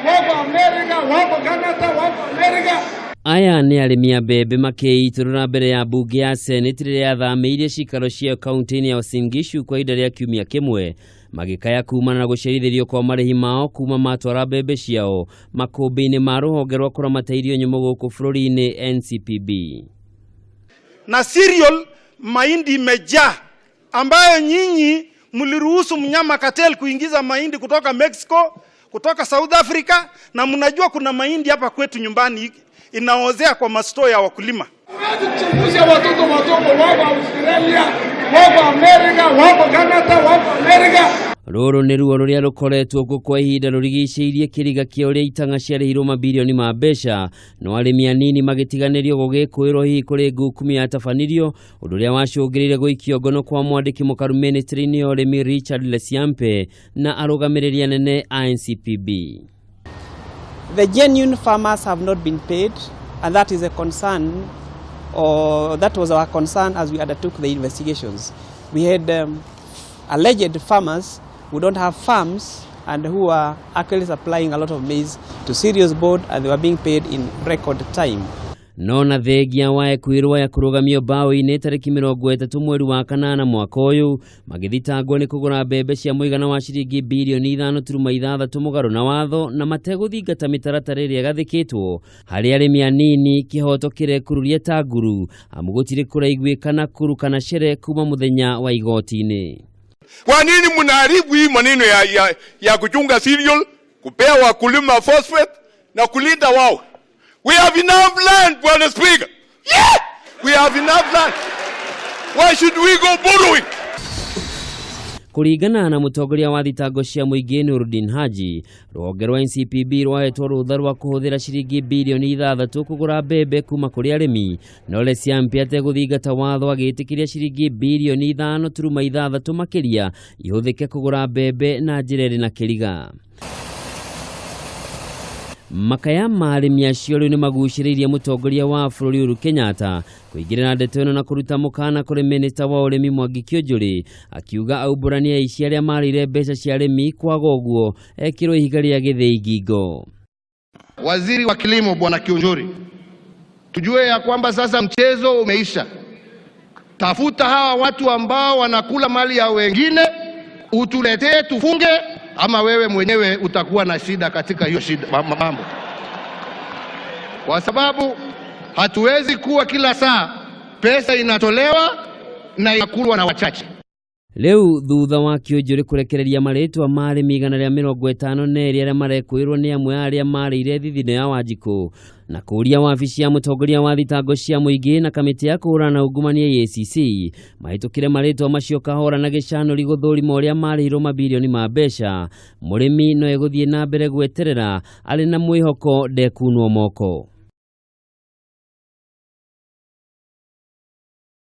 Wako Amerika, wako Canada, wako Amerika. Aya nĩ arĩmi a mbembe makĩitũrũra mbere ya mbunge ya Senate rĩrĩa yathamĩirie cikaro ciayo kaunti-inĩ ya Uasin Gishu kwa ihinda rĩa kiumia kĩmwe, magĩkaya kumana na gũcerithĩrio kwa marĩhi mao kuma matwara mbembe ciao makũmbĩ-inĩ ma rũhonge rwa kũramata irio nyũmũ gũkũ bũrũri-inĩ NCPB. Na cereal mahindi imejaa ambayo nyinyi mliruhusu mnyama cartel kuingiza mahindi kutoka Mexico, kutoka South Africa, na mnajua kuna mahindi hapa kwetu nyumbani inaozea kwa mastoo ya wakulima. Huwezi watoto wadogo wako Australia, wako Amerika, wako Canada, wako Amerika. Rũrũ nĩ ruo rũrĩa rũkoretwo kuo kwa ihinda rũrigicĩirie kĩriga kĩa ũrĩa itang'a ciarĩhirwo mabirioni ma mbeca, no arĩmi anini magĩtiganĩrio gũgĩkũĩrwo hihi kũrĩ ngukumi yatabanirio, ũndũ ũrĩa wacũngĩrĩire gũikio ngono kwa mwandĩki mũkaru ministry-inĩ ya ũrĩmi Richard Lesiampe na arũgamĩrĩri anene a NCPB. The genuine farmers have not been paid, and that is a concern, or that was our concern as we undertook the investigations. We had alleged farmers who don't have farms and who are actually supplying a lot of maize to Cereals Board, and they were being paid in record time. No na thengia wa ekuirwo ya kũrũgamio mbaũ-inĩ tarĩki 30 mweri wa kanana mwaka ũyũ, magĩthitangwo nĩ kũgũra mbembe cia mũigana wa ciringi birioni 5.6 mũgarũ na watho na mategũthingata mĩtaratara ĩrĩa ĩgathĩkĩtwo harĩ arĩmi anini, kĩhoto kĩrekururia ta nguru amu gũtirĩ kũraiguĩkana kuru kana cere kuma mũthenya wa igoti-inĩ. Kwa nini mnaharibu hii maneno ya kuchunga cereal, kupea wakulima phosphate na kulinda wao? We have enough land, Bwana Speaker. Yeah! We have enough land. Why should we go borrowing? Kũringana na mũtongoria wa thitango cia mũingĩ Nurdin Haji, rũhonge rwa NCPB rwahetwo rũtha rwa kũhũthĩra ciringi birioni 6 kũgũra mbembe kuma kũrĩ arĩmi, no Lesiampe ategũthingata watho agĩtĩkĩria ciringi birioni 5.6 makĩria ihũthĩke kũgũra mbembe na njĩra ĩrĩ na kĩriga. Makaya ma arĩmi acio rĩu nĩ magucĩrĩirie mũtongoria wa bũrũri Uhuru Kenyatta kũingĩrĩra ndeto ĩno na kũruta mũkana kũrĩ minista wa ũrĩmi Mwangi Kiunjuri, akiuga aumbũranie aici arĩa marĩire mbeca cia arĩmi, kwaga ũguo ekĩrwo ihiga rĩa gĩthĩi ngingo. Waziri wa Kilimo Bwana Kiunjuri, tujue ya kwamba sasa mchezo umeisha. Tafuta hawa watu ambao wanakula mali ya wengine, utuletee tufunge, ama wewe mwenyewe utakuwa na shida katika hiyo shida mambo, kwa sababu hatuwezi kuwa kila saa pesa inatolewa na inakulwa na wachache. Rĩu thutha wa Kiunjuri kũrekereria marĩtwa ma arĩmi 152 arĩa marekũĩrwo nĩ amwe a arĩa marĩire thithino ya Wanjikũ na kũũria wabici ya mũtongoria wa thitango cia mũingĩ na kamĩtĩ ya kũhũrana na ungumania EACC mahĩtũkĩre marĩtwa macio kahora na gĩcanũri gũthũrima ũrĩa marĩhirwo mabirioni ma mbeca, mũrĩmi no egũthiĩ na mbere gweterera arĩ na mwĩhoko ndekunwo moko.